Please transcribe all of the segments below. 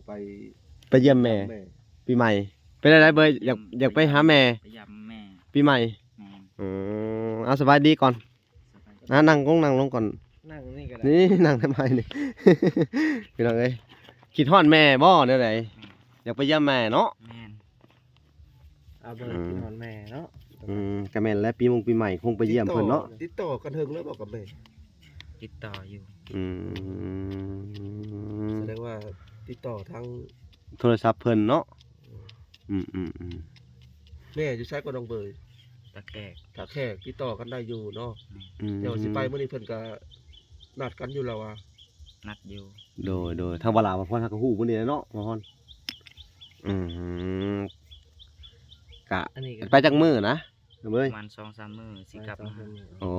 ໄປ ໄປຢ້ຽມແມ່ ແມ່ ປີໃໝ່. ເປັນຈັ່ງໃດເບີຍ? ຢາກ ຢາກໄປຫາແມ່ ໄປຢ້ຽມແມ່ ປີໃໝ່. ແມ່ນ. ອືມ ເອົາ ສະບາຍດີກ່ອນ. ສະບາຍດີ. ອ່າ ນັ່ງລົງ ນັ່ງລົງກ່ອນ. ນັ່ງນີ້ກໍໄດ້. ນີ້ ນັ່ງທຳໄມນີ້? ພີ່ນ້ອງເອີຍ ຄິດຮອດແມ່ບໍ່ ແນວໃດ? ອືມ ຢາກໄປຢ້ຽມແມ່ເນາະ. ແມ່ນ. ອາເບີຍ ອືມ ຄິດຮອດແມ່ເນາະ. ອືມ ກະແມ່ນແຫຼະ ປີມົງປີໃໝ່ຄົງໄປຢ້ຽມເພິ່ນເນາະ. ຕິດຕໍ່ ຕິດຕໍ່ກັນເຖິງແລ້ວບໍ່ກັບແມ່? ຕິດຕໍ່ຢູ່. ອືມ ສະແດງວ່າຕິດຕໍ່ທາງໂທລະສັບເພິ່ນເນາະ. ອືມ ອືມ ອືມ ອືມ. ແມ່ຢູ່ໃສກໍນ້ອງເບີຍ? ທ່າແຂກ. ທ່າແຂກ ຕິດຕໍ່ກັນໄດ້ຢູ່ເນາະ. ອືມ ແຕ່ວ່າຊິໄປມື້ນີ້ເພິ່ນກະນັດກັນຢູ່ແລ້ວວ່າ. ນັດຢູ່. ໂດຍ ໂດຍ ທາງບ່າວຫຼ້າບ່າວພອນເຮົາກໍຮູ້ມື້ນີ້ແຫຼະເນາະ ບ່າວພອນ. ອືມ ກະ ອັນນີ້ກໍໄປຈັກມື້ນະເບີຍ? ປະມານສອງສາມມື້ຊິກັບມາ. ໂອ້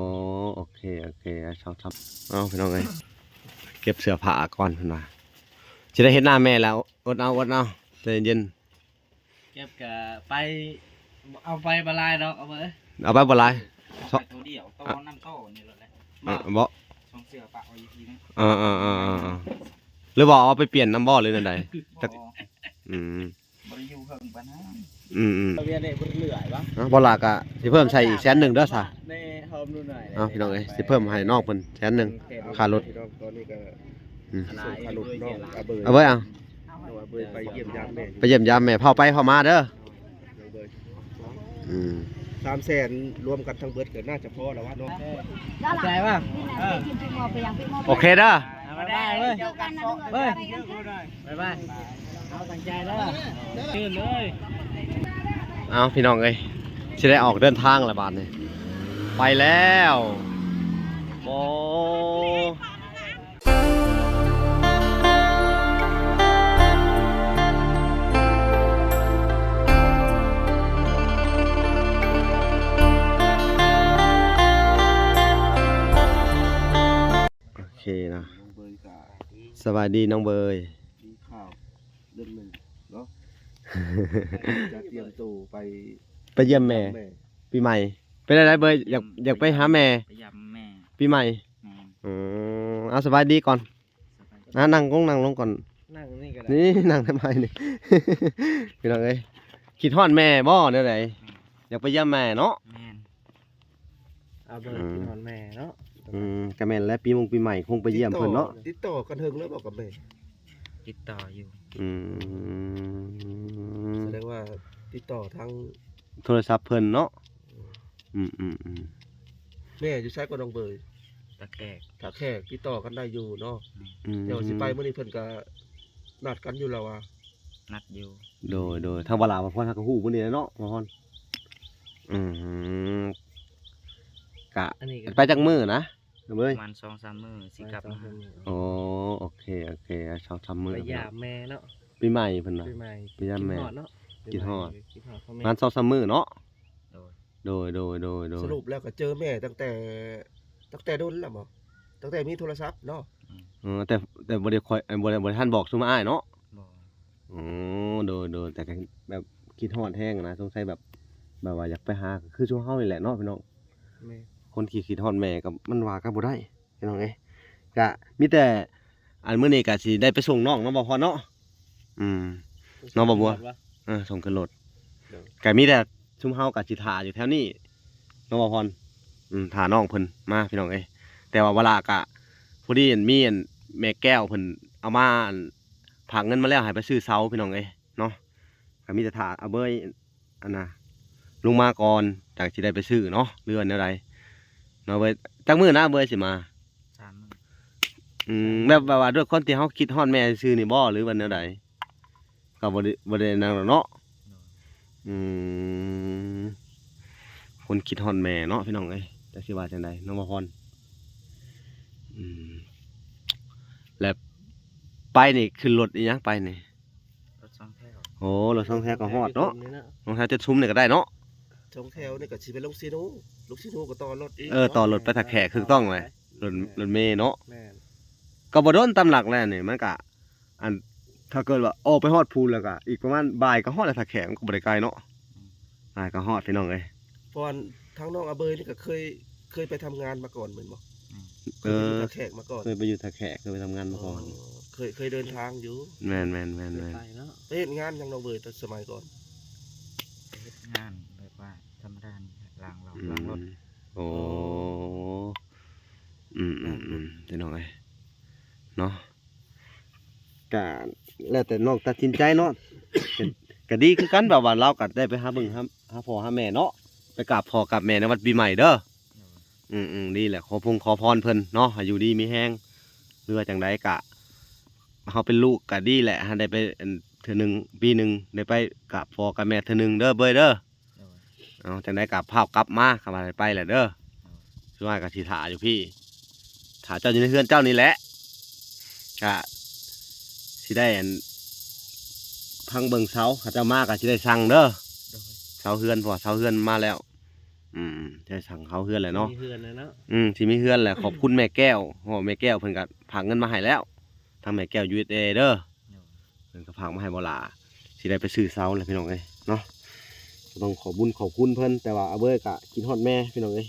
ໂອເຄ ໂອເຄ ສອງສາມ. ເອົາ ພີ່ນ້ອງເອີຍ ເກັບເສື້ອຜ້າກ່ອນເພິ່ນວ່າ ຊິໄດ້ເຫັນໜ້າແມ່ແລ້ວ. ອົດເອົາ ອົດເອົາ ໃຈເຢັນ. ເກັບກະໄປ ເອົາໄປບໍ່ຫຼາຍດອກ ເອົາເບີຍ ເອົາໄປບໍ່ຫຼາຍ. ເອົາໄປໂຕດຽວ ໂຕນຳໂຕນີ້ໂລດແຫຼະ. ເອີ ບໍ່ ສອງເສື້ອປະໄວ້ຢູ່ພີ້ນະ. ເອີໆໆໆ ຫຼືວ່າເອົາໄປປ່ຽນນຳບໍ່ ຫຼືແນວໃດ? ບໍ່. ອືມ ບໍ່ໄດ້ຢູ່ເຖິງປານນັ້ນ. ອືມໆ ເວຍນີ້ບໍ່ເຫຼືອວະ. ເອົາ ບໍ່ລະກະຊິເພີ່ມໃສ່ອີກແສນໜຶ່ງເດີຊະ. ເອົາ ພີ່ນ້ອງເອີຍ ຊິເພີ່ມໃຫ້ນ້ອງເພິ່ນແສນໜຶ່ງ ຄ່າລົດ. ອືມ ຄ່າລົດນ້ອງ ເອົາເບີຍ ເອົາ ເອົາເບີຍໄປຢ້ຽມຢາມແມ່ ໄປຢ້ຽມຢາມແມ່ ເຝົ້າໄປເຝົ້າມາເດີ. ອືມ ສາມແສນລວມກັນທັງເບິດກໍໜ້າຈະພໍແລ້ວວະເນາະ. ເຂົ້າໃຈປະ? ເອີ ໂອເຄເດີ ບາຍບາຍເວີຍ ບາຍບາຍ ເອົາຕັ້ງໃຈເດີ ຕື່ນເລີຍ. ເອົາ ພີ່ນ້ອງເອີຍ ຊິໄດ້ອອກເດີນທາງແລ້ວບາດນີ້ ໄປແລ້ວ. ໂອ້ ໂອເຄເນາະ ນ້ອງເບີຍກະ ສະບາຍດີນ້ອງເບີຍ. ມີຂ່າວເລື່ອງໜຶ່ງເນາະ ຈະຕຽມໂຕໄປ ໄປຢ້ຽມແມ່ ແມ່ ປີໃໝ່. ເປັນຈັ່ງໃດເບີຍ? ຢາກ ຢາກໄປຫາແມ່ ໄປຢ້ຽມແມ່ ປີໃໝ່. ແມ່ນ. ອືມ ເອົາ ສະບາຍດີກ່ອນ. ສະບາຍດີ. ອ່າ ນັ່ງລົງ ນັ່ງລົງກ່ອນ. ນັ່ງນີ້ກໍໄດ້. ນີ້ ນັ່ງທຳໄມນີ້? ພີ່ນ້ອງເອີຍ ຄິດຮອດແມ່ບໍ່ ແນວໃດ? ອືມ ຢາກໄປຢ້ຽມແມ່ເນາະ. ແມ່ນ. ອາເບີຍ ອືມ ຄິດຮອດແມ່ເນາະ. ອືມ ກະແມ່ນແຫຼະ ປີມົງປີໃໝ່ຄົງໄປຢ້ຽມເພິ່ນເນາະ. ຕິດຕໍ່ ຕິດຕໍ່ກັນເຖິງແລ້ວບໍ່ກັບແມ່? ຕິດຕໍ່ຢູ່. ອືມ ສະແດງວ່າຕິດຕໍ່ທາງໂທລະສັບເພິ່ນເນາະ. ອືມ ອືມໆໆ ແມ່ຢູ່ໃສກໍນ້ອງເບີຍ? ທ່າແຂກ. ທ່າແຂກ ຕິດຕໍ່ກັນໄດ້ຢູ່ເນາະ. ອືມ ແຕ່ວ່າຊິໄປມື້ນີ້ເພິ່ນກະນັດກັນຢູ່ແລ້ວວ່າ. ນັດຢູ່. ໂດຍ ໂດຍ ທາງບ່າວຫຼ້າບ່າວພອນເຮົາກໍຮູ້ມື້ນີ້ແຫຼະເນາະ ບ່າວພອນ. ອືມ ກະ ອັນນີ້ກໍ ໄປຈັກມື້ນະເບີຍ? ປະມານສອງສາມມື້ຊິກັບມາ. ໂອ້ ໂອເຄ ໂອເຄ ສອງສາມມື້ ໄປຢ້າມແມ່ເນາະ. ປີໃໝ່ເພິ່ນວ່າ ປີໃໝ່ ໄປຢ້າມແມ່ ຄິດຮອດເນາະ. ຄິດຮອດ ປະມານສອງສາມມື້ເນາະ. ໂດຍ ໂດຍ ໂດຍ ໂດຍ ໂດຍ. ສະຫຼຸບແລ້ວກໍເຈີແມ່ຕັ້ງແຕ່ ຕັ້ງແຕ່ດົນແລ້ວບໍ່? ຕັ້ງແຕ່ມີໂທລະສັບເນາະ. ອືມ ເອີ ແຕ່ ແຕ່ບໍ່ໄດ້ຄ່ອຍ ບໍ່ໄດ້ ບໍ່ໄດ້ທັນບອກຊຸມອ້າຍເນາະ. ບໍ່. ອໍ ໂດຍ ໂດຍ ແຕ່ກໍແບບຄິດຮອດແຮງນະ ສົງໄສແບບ ແບບວ່າຢາກໄປຫາ ຄືຊຸມເຮົານີ້ແຫຼະເນາະ ພີ່ນ້ອງ. ແມ່ນ. ຄົນທີ່ຄິດຮອດແມ່ກໍ ມັນວ່າກັນບໍ່ໄດ້ ພີ່ນ້ອງເອີຍ. ກະມີແຕ່ ອັນ ມື້ນີ້ກະຊິໄດ້ໄປສົ່ງນ້ອງເນາະ ບ່າວພອນເນາະ. ອືມ ນ້ອງບ່າວບົວ ເອີ ສົ່ງຂຶ້ນລົດ. ໂດຍ. ກະມີແຕ່ຊຸມເຮົາກະຊິຖ້າຢູ່ແຖວນີ້ເນາະ ບ່າວພອນ. ອືມ ຖ້ານ້ອງເພິ່ນມາ ພີ່ນ້ອງເອີຍ. ແຕ່ວ່າເວລາກະ ພໍດີ ອັນ ມີ ອັນ ແມ່ແກ້ວເພິ່ນເອົາມາ ອັນ ຝາກເງິນມາແລ້ວ ໃຫ້ໄປຊື້ເສົາ ພີ່ນ້ອງເອີຍເນາະ. ກະມີແຕ່ຖ້າອາເບີຍ ອັນນະ ລົງມາກ່ອນ ຈັ່ງຊິໄດ້ໄປຊື້ເນາະ ຫຼືວ່າແນວໃດເນາະເບີຍ? ຈັກມື້ນະເບີຍຊິມາ? ສາມມື້. ອືມ ແບບ ແບບວ່າດ້ວຍຄວາມທີ່ເຮົາຄິດຮອດແມ່ຊື່ໆນີ້ບໍ່ ຫຼືວ່າແນວໃດ? ກໍບໍ່ໄດ້ ບໍ່ໄດ້ນັ້ນດອກເນາະ. ໂດຍ. ອືມ ຄົນຄິດຮອດແມ່ເນາະ ພີ່ນ້ອງເອີຍ ຈັກຊິວ່າຈັ່ງໃດເນາະ ບ່າວພອນ. ອືມ ແລ້ວໄປນີ້ຂຶ້ນລົດອີ່ຫຍັງໄປນີ້? ລົດສອງແຖວ. ໂອ້ ລົດສອງແຖວກໍຮອດເນາະ. ສອງແຖວຈົນຊຸມນີ້ກໍໄດ້ເນາະ. ສອງແຖວນີ້ກໍຊິໄປລົງຊີໂນ ລົງຊີໂນກໍຕໍ່ລົດອີກ. ເອີ ຕໍ່ລົດໄປທ່າແຂກຖືກຕ້ອງເລີຍ. ລົດ ລົດເມເນາະ. ແມ່ນ. ກໍບໍ່ດົນຕາມຫຼັກແລ້ວນີ້ ມັນກະ ອັນ ຖ້າເກີດວ່າອອກໄປຮອດພູນແລ້ວກະ ອີກປະມານບ່າຍກໍຮອດແລ້ວ ທ່າແຂກມັນກໍບໍ່ໄດ້ໄກເນາະ. ອືມ ບ່າຍກໍຮອດ ພີ່ນ້ອງເອີຍ. ເພາະວ່າທາງນ້ອງອາເບີຍນີ້ກໍເຄີຍ ເຄີຍໄປທຳງານມາກ່ອນແມ່ນບໍ່? ອືມ ເຄີຍໄປຢູ່ທ່າແຂກມາກ່ອນ. ເຄີຍໄປຢູ່ທ່າແຂກ ເຄີຍໄປທຳງານມາກ່ອນ. ອໍ เคย เคยเดินทางอยู่ ແມ່ນໆໆໆ เคยไปเนาะ ไปเฮ็ดงานหยังน้องเบย แต่สมัยก่อน ไปเฮ็ดงานแบบว่าธรรมดานี่แหละ ล้างรถ ອືມ ล้างรถ ໂອ້ ອືມໆໆ ພີ່ນ້ອງເອີຍເນາະ ກະແລ້ວແຕ່ນ້ອງຕັດສິນໃຈເນາະ ກະ ກະດີຄືກັນ ແບບວ່າລາວກະໄດ້ໄປຫາເບິ່ງຫາ ຫາພໍ່ຫາແມ່ເນາະ ໄປກາບພໍ່ກາບແມ່ໃນວັນປີໃໝ່ເດີ. ອືມໆ ດີແຫຼະ ຂໍພົງຂໍພອນເພິ່ນເນາະ ໃຫ້ຢູ່ດີມີແຮງ ຫຼືວ່າຈັ່ງໃດກະ ເຮົາເປັນລູກກະດີແຫຼະ ໃຫ້ໄດ້ໄປ ອັນ ເທື່ອໜຶ່ງ ປີໜຶ່ງ ໄດ້ໄປກາບພໍ່ກາບແມ່ເທື່ອໜຶ່ງເດີເບີຍເດີ. ໂດຍ ເອົາ ຈັ່ງໃດກະຟ້າວກັບມາ ຄຳວ່າໄດ້ໄປແຫຼະເດີ. ໂດຍ ສ່ວນຫຼາຍກະຊິຖ້າຢູ່ພີ້ ຖ້າເຈົ້າຢູ່ໃນເຮືອນເຈົ້ານີ້ແຫຼະ ກະຊິໄດ້ ອັນ ພັງເບິ່ງເສົາ ເຂົາເຈົ້າມາກະຊິໄດ້ສັ່ງເດີ. ໂດຍ ເສົາເຮືອນ ເພາະວ່າເສົາເຮືອນມາແລ້ວ. ອືມ ຈະສັ່ງເສົາເຮືອນແຫຼະເນາະ ມີເຮືອນແລ້ວເນາະ ອືມ ຊິມີເຮືອນແຫຼະ ຂອບຄຸນແມ່ແກ້ວ ເພາະວ່າແມ່ແກ້ວເພິ່ນກະຝາກເງິນມາໃຫ້ແລ້ວ ທາງແມ່ແກ້ວ ຢູເອສເອ ເດີ. ໂດຍ ເພິ່ນກະຝາກມາໃຫ້ບໍ່ຫຼ້າ ຊິໄດ້ໄປຊື້ເສົາແຫຼະພີ່ນ້ອງເອີຍເນາະ ກະຕ້ອງຂອບບຸນຂອບຄຸນເພິ່ນ ແຕ່ວ່າອາເບີຍກະຄິດຮອດແມ່ພີ່ນ້ອງເອີຍ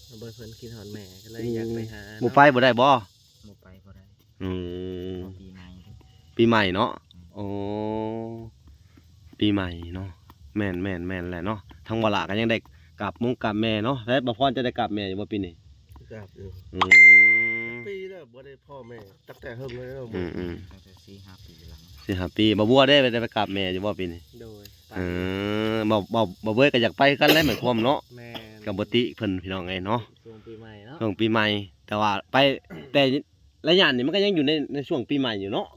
ອາເບີຍເພິ່ນຄິດຮອດແມ່ ກະເລີຍ ອືມ ຢາກໄປຫາເນາະ ບໍ່ໄປບໍ່ໄດ້ບໍ່? ບໍ່ໄປບໍ່ໄດ້. ອືມ ປີໃໝ່ເດ້ ປີໃໝ່ເນາະ. ອືມ ໂອ້ ປີໃໝ່ເນາະ ແມ່ນໆໆ ແຫຼະເນາະ ທາງບໍ່ຫຼ້າກະຍັງໄດ້ກາບມົງກາບແມ່ເນາະ. ແລ້ວບ່າວພອນຈະໄດ້ກາບແມ່ຢູ່ບໍ່ປີນີ້? ກາບຢູ່. ອືມ ປີແລ້ວບໍ່ໄດ້ ພໍ່ແມ່ຕັ້ງແຕ່ເຫິງແລ້ວເນາະ. ອືມໆ ຕັ້ງແຕ່ສີ່ຫ້າປີຫຼັງ ສີ່ຫ້າປີ. ບ່າວບົວເດ້ ໄດ້ໄປກາບແມ່ຢູ່ບໍ່ປີນີ້? ໂດຍ ໄປ. ເອີ ບ່າວ ບ່າວ ບ່າວເບີຍກະຢາກໄປຄືກັນແຫຼະ ໝາຍຄວາມເນາະ. ແມ່ນ ກະບໍ່ຕິເພິ່ນພີ່ນ້ອງເອີຍເນາະ ຊ່ວງປີໃໝ່ເນາະ ຊ່ວງປີໃໝ່ ແຕ່ວ່າໄປ ແຕ່ໄລຍະນີ້ມັນກະຍັງຢູ່ໃນ ໃນຊ່ວງປີໃໝ່ຢູ່ເນາະ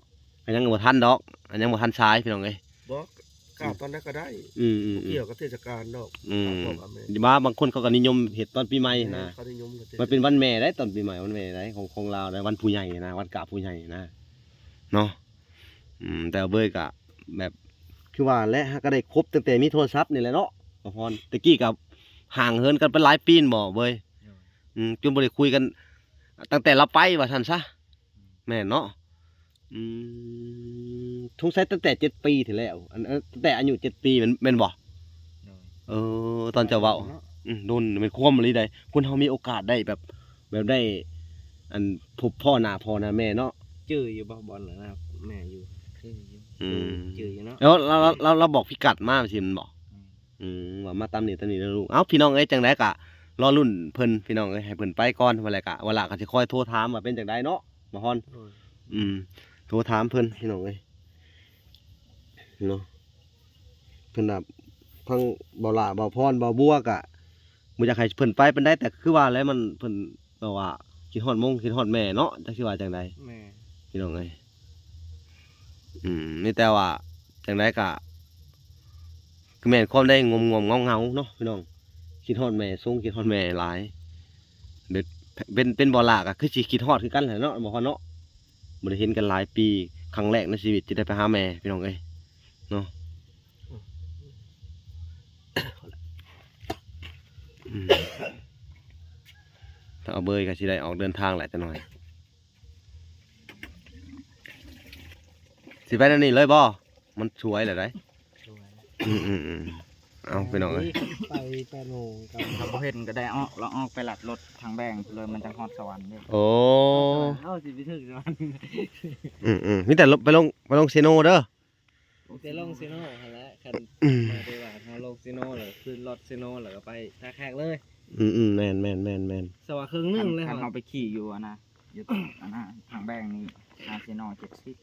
ກະຍັງບໍ່ທັນດອກ ກະຍັງບໍ່ທັນສາຍພີ່ນ້ອງເອີຍ. ບໍ່ ກາບຕອນໃດກະໄດ້ ອືມໆໆ ບໍ່ກ່ຽວກັບເທດສະການດອກ. ອືມ ກາບພໍ່ກາບແມ່ ວ່າບາງຄົນເຂົາກະນິຍົມເຮັດຕອນປີໃໝ່ຫັ້ນນະ. ແມ່ນ ເຂົານິຍົມເຮັດ ມັນເປັນວັນແມ່ໄດ໋ ຕອນປີໃໝ່ ວັນແມ່ໄດ໋ ຂອງ ຂອງລາວໄດ໋ ວັນຜູ້ໃຫຍ່ຫັ້ນນະ ວັນກາບຜູ້ໃຫຍ່ຫັ້ນນະເນາະ. ອືມ ແຕ່ເບີຍກະແບບ ຄືວ່າແຫຼະ ຫາກະໄດ້ຄົບຕັ້ງແຕ່ມີໂທລະສັບນີ້ແຫຼະເນາະ ບ່າວພອນ. ແຕ່ກີ້ກະຫ່າງເຫີນກັນໄປຫຼາຍປີແມ່ນບໍ່ເບີຍ? ໂດຍ ອືມ ຈົນບໍ່ໄດ້ຄຸຍກັນ ຕັ້ງແຕ່ລາວໄປວ່າຊັ້ນຊະ. ແມ່ນເນາະ. ອືມ ສົງໄສຕັ້ງແຕ່ເຈັດປີທີ່ແລ້ວ ອັນ ເອີ ຕັ້ງແຕ່ອາຍຸເຈັດປີແມ່ນ ແມ່ນບໍ່? ໂດຍ ເອີ ຕອນເຈົ້າເວົ້າ ເນາະ ອືມ ດົນ ແມ່ນຄວາມອີ່ຫຼີໃດ໋ ຄົນເຮົາມີໂອກາດໄດ້ແບບ ແບບໄດ້ ອັນ ພົບພໍ້ໜ້າພໍ່ໜ້າແມ່ເນາະ. ຈື່ຢູ່ບໍ່ ບ່ອນໜ້າແມ່ຢູ່? ຈື່ຢູ່. ອືມ ຈື່ຢູ່ເນາະ. ແລ້ວ ແລ້ວ ແລ້ວ ແລ້ວບອກພິກັດມາຊີ້ແມ່ນບໍ່? ອືມ ອືມ ວ່າມາຕາມນີ້ຕາມນີ້ເດີລູກ. ເອົ້າ ພີ່ນ້ອງເອີຍ ຈັ່ງໃດກະລໍລຸ້ນເພິ່ນພີ່ນ້ອງເອີຍ ໃຫ້ເພິ່ນໄປກ່ອນ ວ່າແລ້ວກະ ວ່າລະກະຊິຄອຍໂທຖາມວ່າເປັນຈັ່ງໃດເນາະ ບ່າວພອນ. ໂດຍ ອືມ ໂທຖາມເພິ່ນພີ່ນ້ອງເອີຍເນາະ. ເພິ່ນວ່າທາງບ່າວຫຼ້າ ບ່າວພອນ ບ່າວບົວກະບໍ່ຢາກໃຫ້ເພິ່ນໄປປານໃດ ແຕ່ຄືວ່າແຫຼະ ມັນ ເພິ່ນແບບວ່າຄິດຮອດມົງ ຄິດຮອດແມ່ເນາະ ຈັກຊິວ່າຈັ່ງໃດ. ແມ່ນ ພີ່ນ້ອງເອີຍ. ອືມ ມີແຕ່ວ່າຈັ່ງໃດກະ ກະແມ່ນຄວາມໄດ້ງ່ວມໆເຫງົາໆເນາະພີ່ນ້ອງ ຄິດຮອດແມ່ ຊົງຄິດຮອດແມ່ຫຼາຍ. ເປັນ ເປັນ ເປັນບ່າວຫຼ້າກະຄືຊິຄິດຮອດຄືກັນແຫຼະເນາະ ບ່າວພອນເນາະ. ບໍ່ໄດ້ເຫັນກັນຫຼາຍປີ ຄັ້ງແລກໃນຊີວິດທີ່ໄດ້ໄປຫາແມ່ ພີ່ນ້ອງເອີຍເນາະ. ອືມ ຖ້າເອົາເບີຍກະຊິໄດ້ອອກເດີນທາງແຫຼະຈັກໜ້ອຍ. ຊິໄປແນວນີ້ເລີຍບໍ່? ມັນສວຍແລ້ວໃດ໋. ສວຍ. ອືມໆໆ ເອົາ ພີ່ນ້ອງເອີຍ ໄປແປດໂມງ ຖ້າບໍ່ເຫັນກະໄດ້ອອກ ລະອອກໄປລັດລົດທາງແບງເລີຍ ມັນຈັ່ງຮອດສະຫວັນເດ້. ໂອ້ ເຮົາຊິໄປເຖິງສະຫວັນ. ອືມໆ ມີແຕ່ໄປລົງ ໄປລົງເຊໂນເດີ. ແຕ່ລົງເຊໂນຫັ້ນແຫຼະ ຄັນ ອືມ ມາແຕ່ວ່າເຮົາລົງເຊໂນ ແລ້ວກະຂຶ້ນລົດເຊໂນ ແລ້ວກະໄປທ່າແຂກເລີຍ. ອືມໆ ແມ່ນໆໆໆ ສະວ່າເຄິ່ງໜຶ່ງແລ້ວ ຄັນເຮົາໄປຂີ່ຢູ່ອັນນະ ຢູ່ອັນນະ ທາງແບງນີ້ ຫາເຊໂນເຈັດສິບ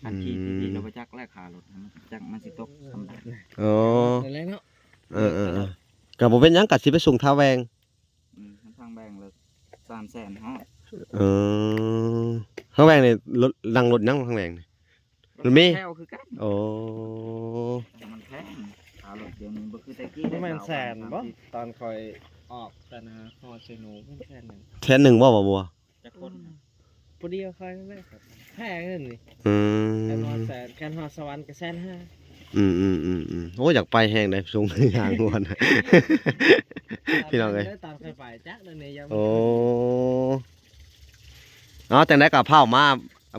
ອັນທີ່ ອືມ ທີ່ ທີ່ລະບໍ່ຈັກແລ້ວຄ່າລົດ ມັນຈັກ ມັນຊິຕົກສ່ຳໃດ. ໂອ້ ນັ້ນແຫຼະເນາະ. ເອີໆໆ ກະບໍ່ເປັນຫຍັງ ກະຊິໄປສົ່ງທ່າແບງ. ອືມ ທາງແບງລະສາມແສນຮອດ. ເອີ ທາງແບງນີ້ ລົດ ນັ່ງລົດຫຍັງທາງແບງນີ້? ລົດເມ ແຖວຄືກັນ. ໂອ້ ແຕ່ມັນແພງ ຄ່າລົດດຽວນີ້ບໍ່ຄືແຕ່ກີ້. ປະມານແສນບໍ່? ຕອນຂ້ອຍອອກຕອນຫາຮອດເຊໂນ ແສນໜຶ່ງ. ແສນໜຶ່ງບໍ່ ບ່າວບົວ? ຈັກຄົນ? ຜູ້ດຽວຂ້ອຍນັ້ນແຫຼະ ແພງເງິນນີ້. ອືມ ຄັນຮອດແສນ ຄັນຮອດສະຫວັນກະແສນຫ້າ. ອືມໆໆໆ ໂອ້ ຢາກໄປແຮງໃດ໋ ຊົງຍ່າງມ່ວນ ພີ່ນ້ອງເອີຍ. ຕອນຂ້ອຍໄປຈັກດຽວນີ້ຍັງ. ໂອ້ ເອົາ ຈັ່ງໃດກະຟ້າວມາ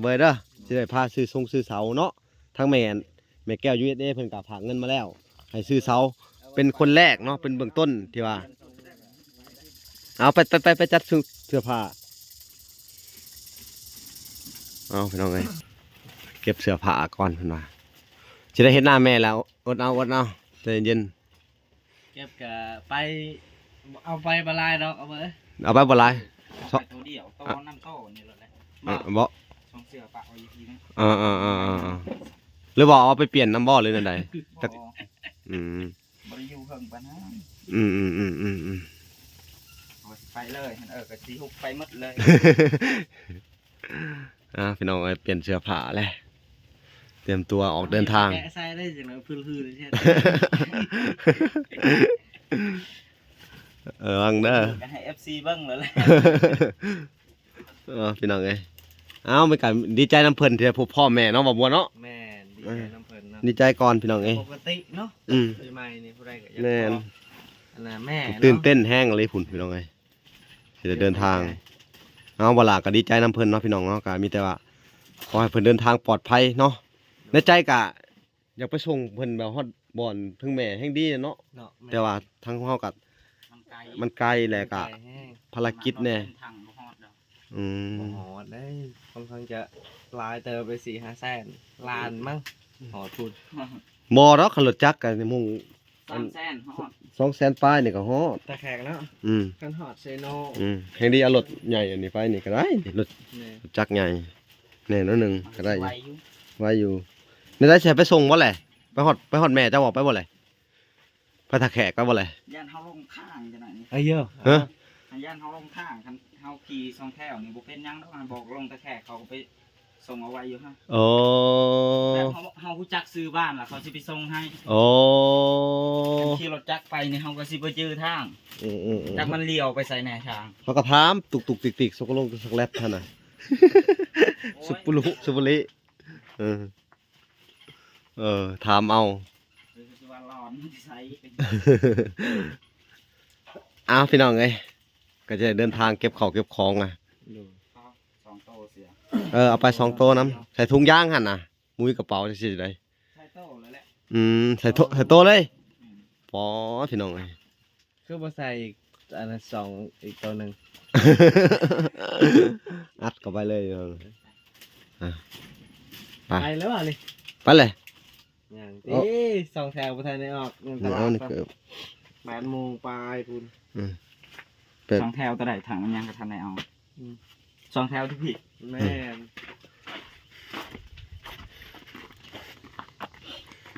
ເບີຍເດີ ຊິໄດ້ພາຊື້ຊົງຊື້ເສົາເນາະ. ທາງແມ່ ແມ່ແກ້ວ ຢູເອສເອ ເພິ່ນກະຝາກເງິນມາແລ້ວ ໃຫ້ຊື້ເສົາ ເປັນຄົນແລກເນາະ ເປັນເບື້ອງຕົ້ນທີ່ວ່າ ເອົາໄປ ໄປ ໄປ ໄປຈັດເສື້ອ ເສື້ອຜ້າ. ເອົາພີ່ນ້ອງເອີຍ ເກັບເສື້ອຜ້າກ່ອນເພິ່ນວ່າ ຊິໄດ້ເຮັດນາແມ່ແລ້ວ ອົດເອົາ ອົດເອົາ ໃຈເຢັນ. ເກັບກະໄປ ເອົາໄປບໍ່ຫຼາຍດອກ ເອົາໄປ ເອົາໄປບໍ່ຫຼາຍ ເອົາໄປໂຕດຽວ ໂຕນຳໂຕນີ້ໂລດແຫຼະ ເອີ ບໍ່ ສອງເສື້ອປະໄວ້ຢູ່ພີ້ນະ ເອີໆໆໆ ຫຼືວ່າເອົາໄປປ່ຽນນຳບໍ່ ຫຼືແນວໃດ? ຈັກ ບໍ່ ອືມ ບໍ່ໄດ້ຢູ່ເຖິງປານນັ້ນ ອືມໆໆໆໆ ເອົາໄປເລີຍ ເອີ ກະຊິຮຸກໄປໝົດເລີຍ. ອ່າ ພີ່ນ້ອງເອີຍ ປ່ຽນເສື້ອຜ້າແລ້ວ ຕຽມຕົວອອກເດີນທາງ ແກະໃສ່ໄດ້ຈັ່ງໃດ ພື້ນໆ ເອີ ລະວັງເດີ ກະໃຫ້ເອັຟຊີເບິ່ງເລີຍແຫຼະ. ເອີ ພີ່ນ້ອງເອີຍ ເອົາ ມັນກະດີໃຈນຳເພິ່ນທີ່ໄດ້ພົບພໍ່ແມ່ເນາະ ບ່າວບົວເນາະ ແມ່ນ ດີໃຈນຳເພິ່ນເນາະ ດີໃຈກ່ອນພີ່ນ້ອງເອີຍ ປົກກະຕິເນາະ ອືມ ປີໃໝ່ນີ້ຜູ້ໃດກະຢາກ ແມ່ນ ອັນນະແມ່ ຕື່ນເຕັ້ນແຮງເລີຍພຸ້ນ ພີ່ນ້ອງເອີຍ ຊິໄດ້ເດີນທາງ ເອົາ ບໍ່ຫຼາກະດີໃຈນຳເພິ່ນເນາະ ພີ່ນ້ອງເນາະ ກະມີແຕ່ວ່າຂໍໃຫ້ເພິ່ນເດີນທາງປອດໄພເນາະ ໃນໃຈກະ ຢາກໄປສົ່ງເພິ່ນແບບຮອດບ່ອນເທິງແມ່ແຮ່ງດີເນາະ ເນາະ ແມ່ນ ແຕ່ວ່າທາງເຮົາກະ ມັນໄກ ມັນໄກແຫຼະ ກະ ໄກແຮງ ພາລະກິດແດ່ ມັນເປັນທາງບໍ່ຮອດດອກ ອືມ ບໍ່ຮອດເດ້ ຄ່ອນຂ້າງຈະຫຼາຍເຕີບເລີຍ ສີ່ຫ້າແສນລ້ານມັ້ງ ຮອດພຸ້ນ ບໍ່ດອກ ຄັນລົດຈັກກະມຸງ ສາມແສນຮອດ ສອງແສນປາຍນີ້ກະຮອດ ຕາແຂກເນາະ ອືມ ຄັນຮອດເຊໂນ ອືມ ແຮ່ງດີເອົາລົດໃຫຍ່ອັນນີ້ໄປນີ້ກະໄດ້ ລົດ ແມ່ນ ລົດຈັກໃຫຍ່ ແນ່ນອນໜຶ່ງກະໄດ້ຢູ່ ໄວຢູ່ ແນວໃດ ຊິໃຫ້ໄປສົ່ງບໍ່ແຫຼະ? ໄປຮອດ ໄປຮອດແມ່ເຈົ້າບໍ່? ໄປບໍ່ແຫຼະ? ໄປທ່າແຂກໄປບໍ່ແຫຼະ? ຢ້ານເຮົາລົງທາງຈັ່ງໃດນີ້ ເອີ ເອີ ຮະ? ຢ້ານເຮົາລົງທາງ ຄັນເຮົາຂີ່ສອງແຖວນີ້ບໍ່ເປັນຫຍັງດອກ ບອກລົງທ່າແຂກ ເຂົາກະໄປສົ່ງເອົາໄວ້ຢູ່ຫັ້ນ ໂອ້ ແບບເຮົາ ເຮົາຮູ້ຈັກຊື່ບ້ານລະ ເຂົາຊິໄປສົ່ງໃຫ້ ໂອ້ ຄັນຂີ່ລົດຈັກໄປນີ້ ເຮົາກະຊິບໍ່ຈື່ທາງ ອືມໆໆ ຈັກມັນລ້ຽວໄປໃສແນ່ທາງ ເຮົາກະຖາມຕຸກໆຕິກໆ ສົກກະຫຼົກສັກແລັດຫັ້ນນະ ໂອ້ຍ ສຸປຸລຸ ສຸປຸລິ ເອີ ເອີ ຖາມເອົາ ເອີ ຄືວ່າຫຼອນມັນຊິໃສ ອ້າວ ພີ່ນ້ອງເອີຍ ກະຈະເດີນທາງເກັບເຂົ້າເກັບຂອງອະ ສອງໂຕເສືອ ເອີ ເອົາໄປສອງໂຕນຳ ໃສ່ຖົງຢາງຫັ້ນນະ ບໍ່ມີກະເປົາ ຈັ່ງຊີ້ໃດ ໃສ່ໂຕເລີຍແຫຼະ ອືມ ໃສ່ໂຕ ໃສ່ໂຕເລີຍ ອືມ ປອ ພີ່ນ້ອງເອີຍ ຄືບໍ່ໃສ່ອີກ ອັນນັ້ນ ສອງ ອີກໂຕໜຶ່ງ ອັດເຂົ້າໄປເລີຍ ອາ ໄປ ໄປແລ້ວຫວານີ້ ໄປເລີຍ ຍັງ ໂອ້ ເອີ ສອງແຖວບໍ່ທັນໄດ້ອອກ ຍັງຕະຫຼາດ ແປດໂມງປາຍພຸ້ນ ອືມ ສອງແຖວໂຕໃດ ຖັງມັນຍັງກະທັນໄດ້ເອົາ ອືມ ສອງແຖວທີ່ຜິດ ແມ່ນ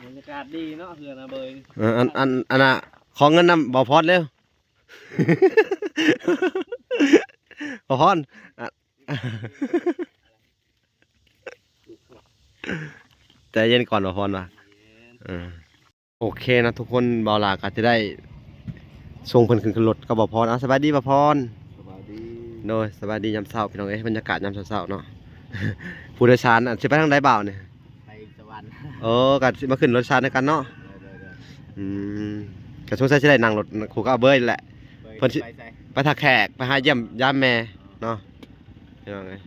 ບັນຍາກາດດີເນາະ ເຮືອນອາເບີຍ ເອີ ອັນ ອັນ ອັນນະ ຂໍເງິນນຳບ່າວພອນເລັວ ບ່າວພອນ ອະ ໃຈເຢັນກ່ອນ ບ່າວພອນວ່າ ເອີ ໂອເຄເນາະທຸກຄົນ ບ່າວຫຼ້າກະຈະໄດ້ສົ່ງເພິ່ນຂຶ້ນລົດກັບບ່າວພອນ ເອົາ ສະບາຍດີບ່າວພອນ ສະບາຍດີ ໂດຍ ສະບາຍດີຍາມເຊົ້າ ພີ່ນ້ອງເອີຍ ບັນຍາກາດຍາມເຊົ້າໆເນາະ ຜູ້ໂດຍສານ ອັນ ຊິໄປທາງໃດບ່າວນີ້ ໄປສະຫວັນ ໂອ້ ກະຊິມາຂຶ້ນລົດໂດຍສານນຳກັນເນາະ ໂດຍໆ ອືມ ກະສົງໄສຊິໄດ້ນັ່ງລົດຄູ່ກັບອາເບີຍແຫຼະ ເບີຍ ເພິ່ນຊິໄປໃສ ໄປທ່າແຂກ ໄປຫາຢ້ຽມຢາມແມ່ເນາະ ພີ່ນ້ອງເອີຍ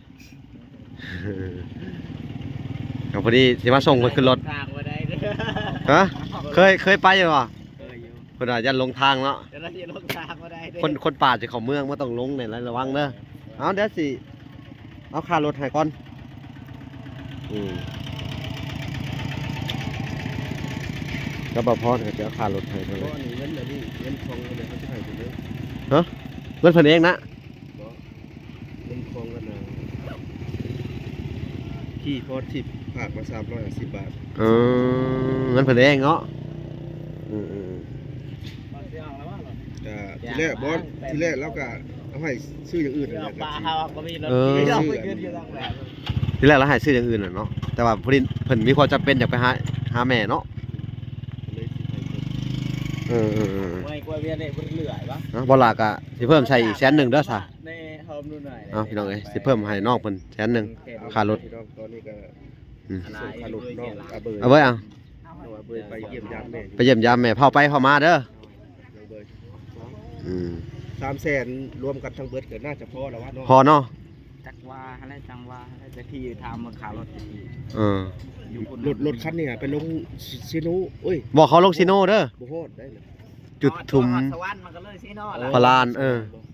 ກະພໍດີຊິມາສົ່ງເພິ່ນຂຶ້ນລົດ ທາງບໍ່ໄດ້ເດີ ຮະ ເຄີຍ ເຄີຍໄປຢູ່ບໍ່? ເຄີຍຢູ່ ເພິ່ນວ່າຢ້ານຫຼົງທາງເນາະ ຢ້ານຫຼົງທາງບໍ່ໄດ້ເດີ ຄົນ ຄົນປ່າຈະເຂົ້າເມືອງ ມັນຕ້ອງຫຼົງແນ່ ລະວັງເດີ ເອີ ເອົາ ດຽວຊິ ເອົາຄ່າລົດໃຫ້ກ່ອນ ອືມ ກັບບ່າວພອນກະຈະເອົາຄ່າລົດໃຫ້ເພິ່ນ ເງິນອັນນີ້ ເງິນຂອງເພິ່ນເດ ເຂົາຊິໃຫ້ເພິ່ນເດີ ຮະ ເງິນເພິ່ນເອງນະ ບໍ່ ເງິນຂອງອັນນະ ທີ່ພໍທິບຝາກມາສາມຮ້ອຍຫ້າສິບບາດ ເອີ ເງິນເພິ່ນເອງເນາະ ອືມໆ ກະທີແລກບໍ່ ທີແລກລາວກະເອົາໃຫ້ຊື້ຢ່າງອື່ນຫັ້ນແຫຼະ ເອີ ຊື້ອັນ ທີແລກລາວໃຫ້ຊື້ຢ່າງອື່ນແຫຼະເນາະ ແຕ່ວ່າພໍດີເພິ່ນມີຄວາມຈຳເປັນຢາກໄປຫາ ຫາແມ່ເນາະ ເອີໆໆ ເອີ ບໍ່ຫຼ້າກະຊິເພີ່ມໃສ່ອີກແສນໜຶ່ງເດີຊະ ເອົາ ພີ່ນ້ອງເອີຍ ຊິເພີ່ມໃຫ້ນ້ອງເພິ່ນແສນໜຶ່ງ ຄ່າລົດ ພີ່ນ້ອງ ຕອນນີ້ກະ ອືມ ຊິສົ່ງຄ່າລົດນ້ອງອາເບີຍ ອາເບີຍ ເອົາ ນ້ອງອາເບີຍໄປຢ້ຽມຢາມແມ່ ໄປຢ້ຽມຢາມແມ່ ພາໄປພາມາເດີ ອືມ ສາມແສນລວມກັນທັງເບິດກະໜ້າຈະພໍລະຫວາເນາະ ພໍເນາະ ຈັກວ່າຫັ້ນແຫຼະ ຈັ່ງວ່າຫັ້ນແຫຼະ ແຕ່ທີ່ຖາມເບິ່ງຄ່າລົດ ເອີ ຢູ່ພຸ້ນ ລົດ ລົດຄັນນີ້ໄປລົງເຊໂນ ໂອ້ຍ ບໍ່ ເຂົາລົງເຊໂນເດີ ບໍ່ຮອດໄດ໋ນະ ຈຸດຊຸມ ຮອດສະຫວັນມັນກໍເລີຍເຊໂນລະ ພະລານ ເອີ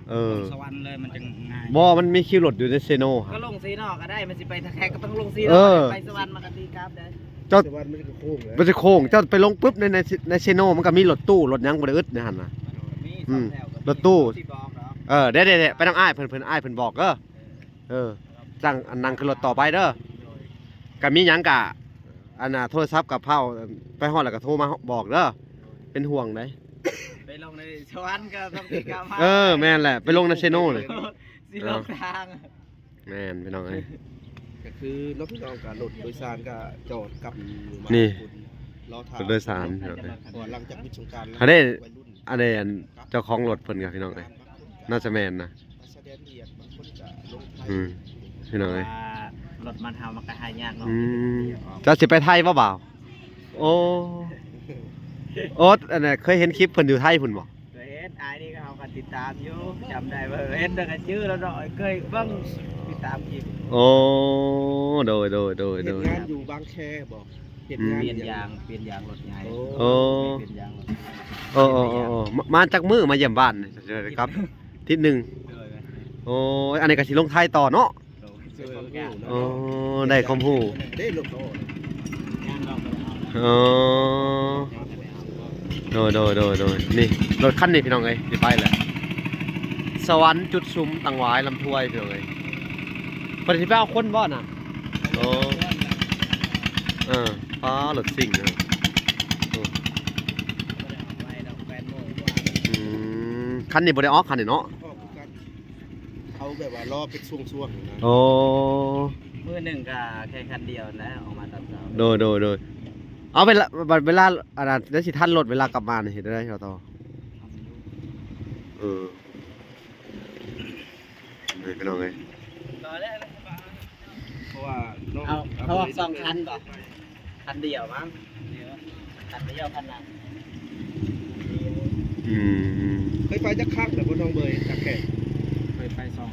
ເອີ ລົງສະຫວັນເລີຍ ມັນຈັ່ງງ່າຍ. ບໍ່ ມັນມີຄິວລົດຢູ່ໃນເຊໂນ ກໍລົງເຊໂນກໍໄດ້ ມັນຊິໄປທ່າແຂກກໍຕ້ອງລົງເຊໂນ ເອີ ໄປສະຫວັນມັນກໍຕີກັບເດ້. ເຈົ້າ ສະຫວັນມັນກໍໂຄ້ງແຫຼະ ມັນຊິໂຄ້ງ ເຈົ້າໄປລົງປຶບໃນ ໃນ ໃນເຊໂນ ມັນກໍມີລົດຕູ້ລົດຫຍັງ ບໍ່ໄດ້ອຶດໃນຫັ້ນນະ. ມີ ອືມ ສອງແຖວ ລົດຕູ້ ຊິບອກດອກ ເອີ ເດ້ໆໆ ໄປນຳອ້າຍເພິ່ນ ເພິ່ນ ອ້າຍເພິ່ນບອກເດີ. ເອີ ຈັ່ງອັນນັ່ງຂຶ້ນລົດຕໍ່ໄປເດີ ໂດຍ ກະມີຫຍັງກະ ອັນນ່າ ໂທລະສັບກັບເພົາ ໄປຮອດແລ້ວກະໂທມາບອກເດີ ໂດຍ ເປັນຫ່ວງໃດ໋. ໄປລົງໃນສະຫວັນກໍຕ້ອງຕີກັບມາ ເອີ ແມ່ນແຫຼະ ໄປລົງໃນເຊໂນເລີຍ ຊິຫຼົງທາງ ເອີ ແມ່ນພີ່ນ້ອງເອີຍ ກໍຄືເນາະ ພີ່ນ້ອງກໍລົດໂດຍສານກໍຈອດກັບຢູ່ ນີ້ ມາ ລອຖ້າ ລົດໂດຍສານ ເພາະວ່າຫຼັງຈາກຢຸດສົງການແລ້ວ ອັນນີ້ ໄວລຸ້ນ ອັນນີ້ ອັນເຈົ້າຂອງລົດເພິ່ນກໍ ພີ່ນ້ອງເອີຍ ໜ້າຈະແມ່ນນະ ມາສະແດງວຽກ ບາງຄົນກໍລົງໄທ ອືມ ພີ່ນ້ອງເອີຍ ວ່າລົດມັນເຮົາມັນກໍຫາຍາກເນາະ ອືມ ເຈົ້າຊິໄປໄທບໍ່ບ່າວ? ໂອ້ ໂອ້ ອັນນັ້ນເຄີຍເຫັນຄລິບເພິ່ນຢູ່ໄທພຸ້ນບໍ່? ເຄີຍເຫັນ ອ້າຍນີ້ກໍເຮົາກໍຕິດຕາມຢູ່ ຈຳໄດ້ວ່າເຫັນແຕ່ກໍຈື່ແລ້ວເນາະ ເຄີຍເບິ່ງ ຕິດຕາມຄລິບ ໂອ້ ໂດຍໆໆໆ ເຮັດງານຢູ່ບາງແຄບໍ່? ເຮັດງານ ປ່ຽນຢາງ ປ່ຽນຢາງລົດໃຫຍ່ ໂອ້ ປ່ຽນຢາງລົດ ໂອ້ ໂອ້ ໂອ້ ໂອ້ ມາ ມາຈັກມື້ມາຢ້ຽມບ້ານນີ້? ກັບທິດໜຶ່ງ ໂດຍ ໂອ້ຍ ອັນນີ້ກໍຊິລົງໄທຕໍ່ເນາະ ໂດຍ ໂອ້ ໄດ້ຄວາມຮູ້ ເດ້ລົດ ໂອ້ ໂດຍໆໆໆ ນີ້ລົດຄັນນີ້ ພີ່ນ້ອງເອີຍ ຊິໄປແຫຼະ ສະຫວັນຈຸດຊຸມ ຕັງຫວາຍ ລຳຖ້ວຍ ພີ່ນ້ອງເອີຍ ເພິ່ນຊິໄປເອົາຄົນບໍ່ນະ? ໂອ້ ເອີ ປ້າ ລົດຊິງເນາະ ໂອ້ ອືມ ຄັນນີ້ບໍ່ໄດ້ອອກ ຄັນນີ້ເນາະ ອອກຄືກັນ ເຂົາແບບວ່າລໍເປັນຊ່ວງໆນະ ໂອ້ ມື້ໜຶ່ງກໍແຄ່ຄັນດຽວແຫຼະ ອອກມາຕອນເຊົ້າ ໂດຍໆໆ ເອົາເວລາ ບັດເວລາ ອັນນັ້ນ ໄດ້ຊິທັນລົດ ເວລາກັບມານີ້ເຮັດແນວໃດຕໍ່? ເອີ ນີ້ພີ່ນ້ອງເອີຍ ເພາະວ່າເນາະ ເອົາ ເອົາສອງຄັນບໍ່? ຄັນດຽວມັ້ງ ຄັນດຽວ ຄັນນັ້ນ ອືມ ເຄີຍໄປຈັກຄັ້ງແລ້ວບໍ່ ນ້ອງເບີຍ ຈັກແຂກ? ເຄີຍໄປສອງ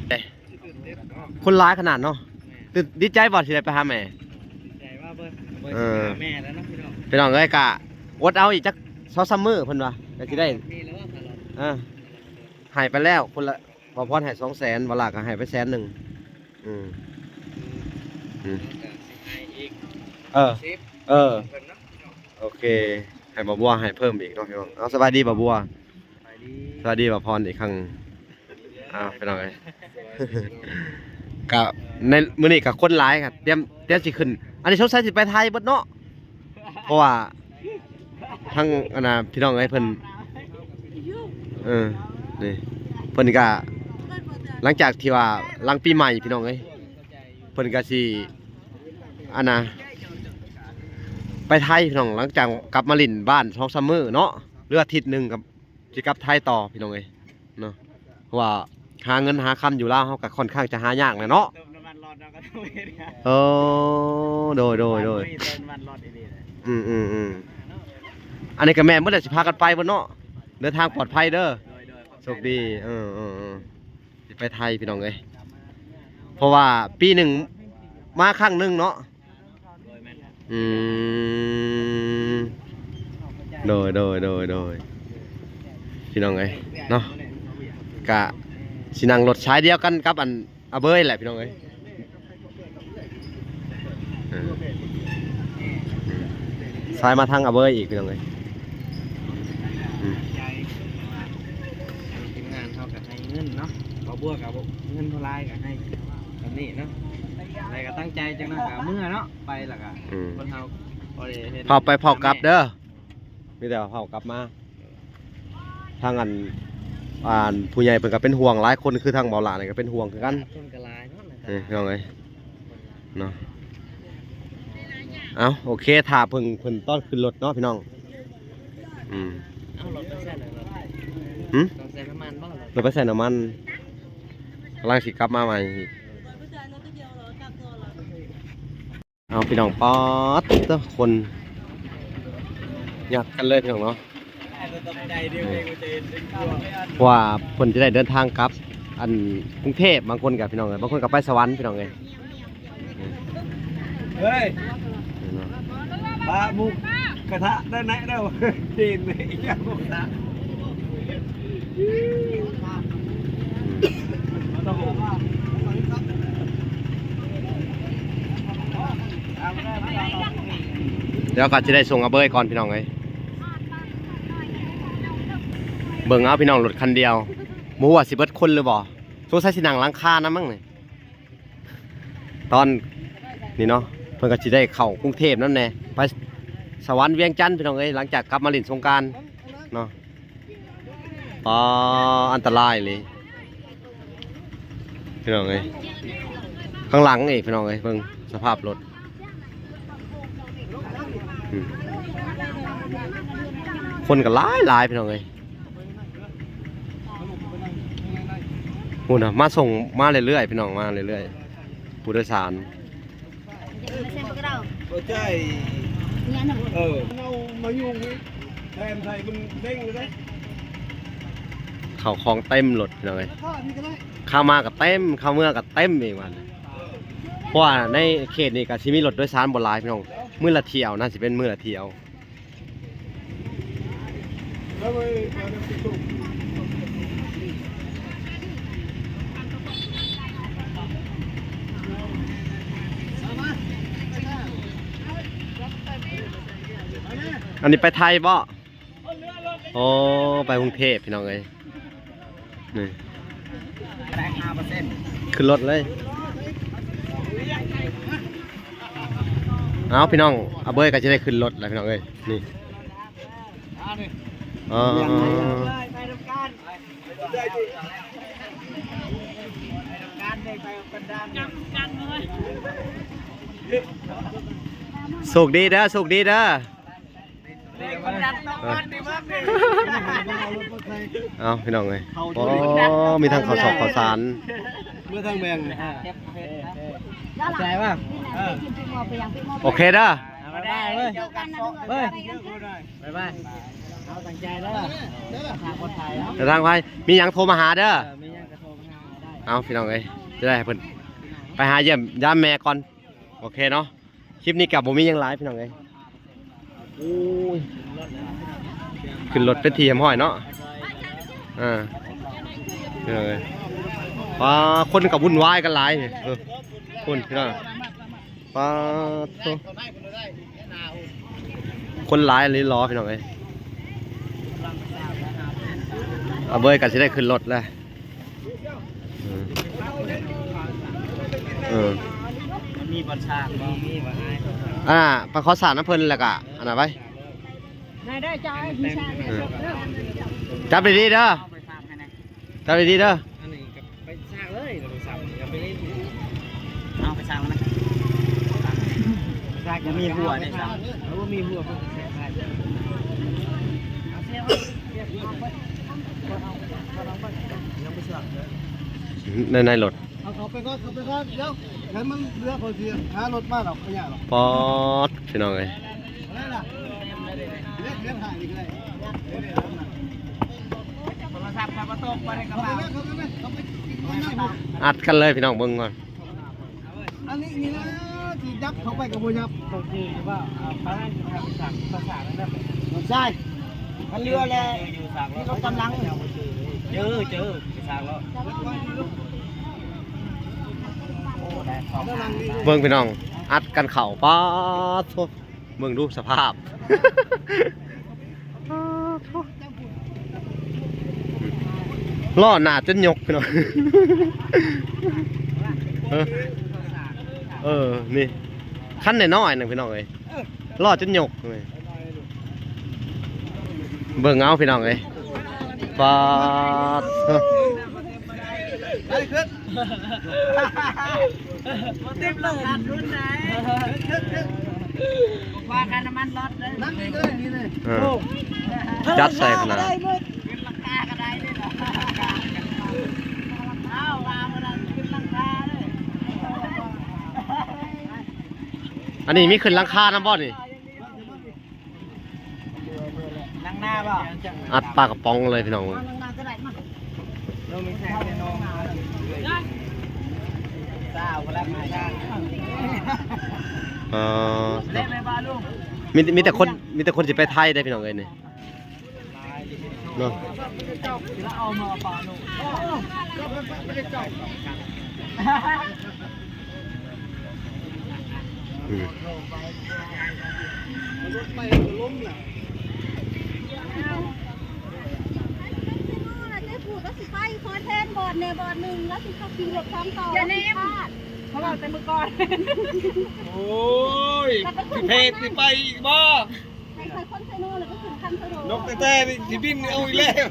ຄົນຫຼາຍຂະໜາດເນາະ ແມ່ນ ຕື່ນ ດີໃຈບໍ່ທີ່ໄດ້ໄປຫາແມ່? ດີໃຈວ່າເບີຍ ເອີ ເບີຍຊິໄປຫາແມ່ແລ້ວເນາະ ພີ່ນ້ອງ ພີ່ນ້ອງເອີຍ ກະອົດເອົາອີກຈັກສອງສາມມື້ ເພິ່ນວ່າ ກະຊິໄດ້ ມີແລ້ວວ່າ ເອີ ໃຫ້ໄປແລ້ວຄົນລະ ບ່າວພອນໃຫ້ສອງແສນ ບ່າວຫຼ້າກໍໃຫ້ໄປແສນໜຶ່ງ ອືມ ອືມ ແລ້ວກໍຊິໃຫ້ອີກ ເອີ ສິບ ເອີ ເພິ່ນເນາະ ໂອເຄ ໃຫ້ບ່າວບົວໃຫ້ເພີ່ມອີກເນາະ ພີ່ນ້ອງ ເອົາ ສະບາຍດີບ່າວບົວ ສະບາຍດີ ສະບາຍດີບ່າວພອນອີກຄັ້ງ ອ້າວ ພີ່ນ້ອງເອີຍ ກະໃນມື້ນີ້ກະຄົນຫຼາຍ ກະຕຽມ ຕຽມຊິຂຶ້ນ ອັນນີ້ສົງໄສຊິໄປໄທເບິດເນາະ ເພາະວ່າທັງ ອັນນ່າ ພີ່ນ້ອງເອີຍ ເພິ່ນ ເອີ ນີ້ ເພິ່ນກະ ຫຼັງຈາກທີ່ວ່າຫຼັງປີໃໝ່ ພີ່ນ້ອງເອີຍ ເພິ່ນກະຊິ ອັນນ່າ ໄປໄທ ພີ່ນ້ອງ ຫຼັງຈາກກັບມາຫຼິ້ນບ້ານສອງສາມມື້ເນາະ ຫຼືອາທິດໜຶ່ງ ກະຊິກັບໄທຕໍ່ ພີ່ນ້ອງເອີຍ ເນາະ ເພາະວ່າຫາເງິນຫາຄຳຢູ່ລາວ ເຮົາກໍຄ່ອນຂ້າງຈະຫາຍາກແຫຼະເນາະ ເຕີມນ້ຳມັນລົດເນາະ ກໍຕ້ອງເຮັດ ໂອ້ ໂດຍໆໆ ເຕີມນ້ຳມັນລົດອີ່ຫຼີແຫຼະ ອືມໆໆ ອັນນີ້ກໍແມ່ນເບິດແຫຼະ ຊິພາກັນໄປເບິດເນາະ ເດີນທາງປອດໄພເດີ ໂດຍໆ ໂຊກດີ ເອີໆໆ ຊິໄປໄທ ພີ່ນ້ອງເອີຍ ເພາະວ່າປີໜຶ່ງມາຄັ້ງໜຶ່ງເນາະ ໂດຍ ແມ່ນ ອືມ ໂດຍໆໆໆ ພີ່ນ້ອງເອີຍເນາະ ກະຊິນັ່ງລົດສາຍດຽວກັນກັບອັນອາເບີຍແຫຼະ ພີ່ນ້ອງເອີຍ ເອີ ສາຍມາທາງອາເບີຍອີກ ພີ່ນ້ອງເອີຍ ອືມ ທີມງານເຮົາກໍໃຫ້ເງິນເນາະ ບໍ່ບົວກໍເງິນເທົ່າຫຼາຍກໍໃຫ້ ແບບນີ້ເນາະ ແລ້ວກໍຕັ້ງໃຈ ຈັກໜ້ອຍກໍເມືອເນາະ ໄປແລ້ວກໍ ອືມ ຄົນເຮົາບໍ່ໄດ້ເຮັດ ເຝົ້າໄປເຝົ້າກັບເດີ ມີແຕ່ວ່າເຝົ້າກັບມາ ທາງອັນ ອັນຜູ້ໃຫຍ່ເພິ່ນກໍເປັນຫ່ວງ ຫຼາຍຄົນ ຄືທາງເບົາຫຼ້ານີ້ກໍເປັນຫ່ວງຄືກັນ ຄົນກໍຫຼາຍເນາະ ເອີ ພີ່ນ້ອງເອີຍ ເນາະ ເອົາ ໂອເຄ ຖ້າເພິ່ນ ເພິ່ນຕອນຂຶ້ນລົດເນາະ ພີ່ນ້ອງ ອືມ ເອົາລົດໄປໃສ່ນ້ຳມັນ ຫຶ? ຕ້ອງໃສ່ນ້ຳມັນບໍ່? ລົດໄປໃສ່ນ້ຳມັນ ກຳລັງຊິກັບມາໃໝ່ອີກ ເອົາ ພີ່ນ້ອງ ປາດເດີ ຄົນຍັດກັນເລີຍ ພີ່ນ້ອງເນາະ ເພາະວ່າເພິ່ນຈະໄດ້ເດີນທາງກັບ ອັນ ກຸງເທບ ບາງຄົນກໍ ພີ່ນ້ອງເອີຍ ບາງຄົນກໍໄປສະຫວັນ ພີ່ນ້ອງເອີຍ ເຮີ້ຍ ເຫັນບໍ່? ປາໝູກກະທະໄດ້ແນະເດີ ຈີນນີ້ ໝູກກະທະ ດຽວກໍຊິໄດ້ສົ່ງອາເບີຍກ່ອນ ພີ່ນ້ອງເອີຍ. ເບິ່ງເອົາ ພີ່ນ້ອງ, ລົດຄັນດຽວ ບໍ່ຮູ້ວ່າຊິເບິດຄົນຫຼືບໍ່, ສົງໄສຊິນັ່ງຫຼັງຄານຳມັ້ງນີ້. ຕອນນີ້ເນາະ ເພິ່ນກໍຊິໄດ້ເຂົ້າກຸງເທບນຳແດ່ ໄປສະຫວັນວຽງຈັນ ພີ່ນ້ອງເອີຍ, ຫຼັງຈາກກັບມາຫຼິ້ນສົງການເນາະ. ອໍ ອັນຕະລາຍເລີຍ ພີ່ນ້ອງເອີຍ. ຂ້າງຫຼັງອີກ ພີ່ນ້ອງເອີຍ, ເບິ່ງສະພາບລົດ. ອືມ ຄົນກໍຫຼາຍໆ ພີ່ນ້ອງເອີຍ. ພຸ້ນນະ ມາສົ່ງມາເລື້ອຍໆ ພີ່ນ້ອງ, ມາເລື້ອຍໆ ຜູ້ໂດຍສານ. ບໍ່ໃຊ່ ເອີ ເອົາມາຍຸງນີ້ແທນໃສ່ມັນເດ້ງເລີຍເດ້. ເຂົ້າຂອງເຕັມລົດ ພີ່ນ້ອງເອີຍ, ຂາມາກໍເຕັມ ຂາເມືອກໍເຕັມອີກບັດ. ເພາະວ່າໃນເຂດນີ້ກໍຊິມີລົດໂດຍສານບໍ່ຫຼາຍ ພີ່ນ້ອງ, ມື້ລະຖ້ຽວນະ, ຊິເປັນມື້ລະຖ້ຽວ. ອັນນີ້ໄປໄທບໍ? ໂອ້ ໄປກຸງເທບ ພີ່ນ້ອງເອີຍ. ນີ້ ຂຶ້ນລົດເລີຍ. ເອົາ ພີ່ນ້ອງ, ອາເບີຍກໍຈະໄດ້ຂຶ້ນລົດແລ້ວ ພີ່ນ້ອງເອີຍ. ນີ້ ອໍ ໂຊກດີເດີ ໂຊກດີເດີ. ເອົາ ພີ່ນ້ອງເອີຍ, ໂອ້ ມີທັງເຂົ້າສອກເຂົ້າສານ ເມືອທາງແບງ. ເຂົ້າໃຈບໍ່? ໂອເຄເດີ. ໄດ້ເວີຍ. ບາຍບາຍ. ເອົາ ຕັ້ງໃຈເດີ. ເດີ ທາງປອດໄພເນາະ, ເດີທາງໄພ. ມີຫຍັງໂທມາຫາເດີ. ເອີ ມີຫຍັງກໍໂທມາຫາໄດ້. ເອົາ ພີ່ນ້ອງເອີຍ, ຈະໄດ້ໃຫ້ເພິ່ນໄປຫາຢ້ຽມຢາມແມ່ກ່ອນ. ໂອເຄເນາະ, ຄລິບນີ້ກໍບໍ່ມີຫຍັງຫຼາຍ ພີ່ນ້ອງເອີຍ. ໂອ້ຍ ຂຶ້ນລົດເປັນທີ່ຮຽບຮ້ອຍເນາະ. ອ່າ ເອີ ປາ ຄົນກໍວຸ່ນວາຍກັນຫຼາຍນີ້. ເອີ ພຸ້ນ ພີ່ນ້ອງ, ປາໂທ້ ຄົນຫຼາຍອີ່ຫຼີຫຼໍ ພີ່ນ້ອງເອີຍ. ອາເບີຍກໍຊິໄດ້ຂຶ້ນລົດແລ້ວ. ເອີ ເອີ ມັນມີບ່ອນສ້າງບໍ່? ມີ ມີບ່ອນອ້າຍ ອ່າ ໄປຂໍສ້າງນຳເພິ່ນ ແລ້ວກະອັນນັ້ນໄວ້. ໄດ້ ໄດ້ ເຈົ້າ ເອີ ມີສ້າງ ເອີ ເດີ ຈັບດີໆເດີ ເອົາໄປຝາກໃຫ້ແດ່ ຈັບດີໆເດີ. ອັນນີ້ກໍໄປສ້າງເລີຍ ເອົາໄປສ້າງ ເອົາໄປສ້າງມັນນະ ບໍ່ມີຫົວເດ້ ສ້າງ ເອີ ບໍ່ມີຫົວ ເພິ່ນກໍແຊະໄດ້ ໃນ ໃນລົດ. ເອົາເຂົ້າໄປກ່ອນ ເຂົ້າໄປກ່ອນ ດຽວໃຫ້ມັນເຫຼືອ ຂ້ອຍຊິຫາລົດມາດອກ ບໍ່ຍາກດອກ. ປອດ ພີ່ນ້ອງເອີຍ ເອົາໄດ້ລະ ເຮັດ ເຮັດໃຫ້ນີ້ກໍໄດ້ ໂທລະສັບຂ້ອຍບໍ່ຕົກ ບໍ່ໄດ້ກະເປົາ ເຂົ້າໄປ ເຂົ້າໄປ ເຂົ້າໄປ ອັດກັນເລີຍ ພີ່ນ້ອງ ເບິ່ງກ່ອນ. ອັນນີ້ນີ້ນະ ຊິຍັບເຂົ້າໄປກໍບໍ່ຍັບ ຕ້ອງຄືວ່າ ອ່າ ປານນັ້ນຊິພາໄປສ້າງ ພາສານັ້ນນະ ບໍ່ໃຊ່ ມັນເຫຼືອແລ້ວ ຢູ່ ຢູ່ສາກ ມີລົດຕາມຫຼັງ ເຈີ ເຈີ ໄປສ້າງແລ້ວ ໂອ້ ໄດ້ເຂົ້າ ເບິ່ງພີ່ນ້ອງ ອັດກັນເຂົ້າ ປາດໂທ້ ເບິ່ງດູສະພາບ ລໍ້ໜ້າຈົນຍົກພີ່ນ້ອງ ເອີ ເອີ ນີ້ ຄັນນ້ອຍໆໜຶ່ງພີ່ນ້ອງເອີຍ ລໍ້ຈົນຍົກ ເບິ່ງເອົາພີ່ນ້ອງເອີຍ ປາດ ໄດ້ຂຶ້ນ ບໍ່ເຕັມລະ ຂາດທຶນໄດ໋ ບໍ່ວ່າຄ່ານ້ຳມັນລົດເດີ ນັ່ງນີ້ເລີຍ ນີ້ເລີຍ ເອີ ໂອ້ ຈັດໃສ່ຂະໜາດ ຂຶ້ນຫຼັງຄາກໍໄດ້ເດ້ລະ ເອົາວ່າບໍ່ໄດ້ຂຶ້ນຫຼັງຄາເດ້ ອັນນີ້ມີຂຶ້ນຫຼັງຄານຳບໍ່ນີ້? ນັ່ງໜ້າບໍ່? ອັດປາກະປ໋ອງເລີຍພີ່ນ້ອງ ນັ່ງໜ້າກໍໄດ້ມາ ເອີ ມີ ມີແຕ່ຄົນ ມີແຕ່ຄົນຊິໄປໄທເດ້ພີ່ນ້ອງເອີຍນີ້. ເນາະ ອືມ ຢ່າແນມ ເຂົາເວົ້າແຕ່ມື້ກ່ອນ ໂອ້ຍ ຊິແພງຊິໄປອີກບໍ່? ໃຫ້ຂ້ອຍຄົນໄຊໂນ ແລ້ວກໍຂຶ້ນຄັນໄຊໂນ ນົກແຕ່ໆນີ້ຊິບິນເອົາອີກແລ້ວ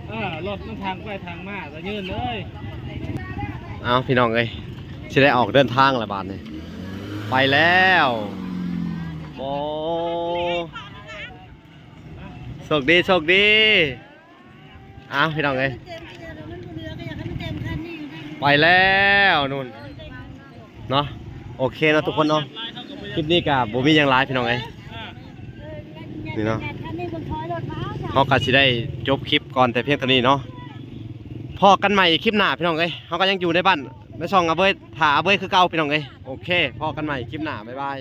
ເອີ ລົດມັນທາງໄປທາງມາ ຕາຍືນເອີຍ. ເອົາ ພີ່ນ້ອງເອີຍ ຊິໄດ້ອອກເດີນທາງແລ້ວບາດນີ້ ໄປແລ້ວ ໂອ້ ໂຊກດີ ໂຊກດີ. ອ້າວ ພີ່ນ້ອງເອີຍ ໄປແລ້ວນູ່ນເນາະ. ໂອເຄເນາະທຸກຄົນເນາະ ຄລິບນີ້ກໍບໍ່ມີຫຍັງຫຼາຍພີ່ນ້ອງເອີຍ ນີ້ເນາະ. ເຮົາກໍຊິໄດ້ຈົບຄລິບກ່ອນແຕ່ພຽງເທົ່ານີ້ເນາະ. ພໍ້ກັນໃໝ່ຄລິບໜ້າພີ່ນ້ອງເອີຍ ເຮົາກໍຍັງຢູ່ໃນບ້ານໃນຊ່ອງອາເບີຍ ຖ້າອາເບີຍຄືເກົ່າພີ່ນ້ອງເອີຍ. ໂອເຄ ພໍ້ກັນໃໝ່ຄລິບໜ້າ ບາຍບາຍ.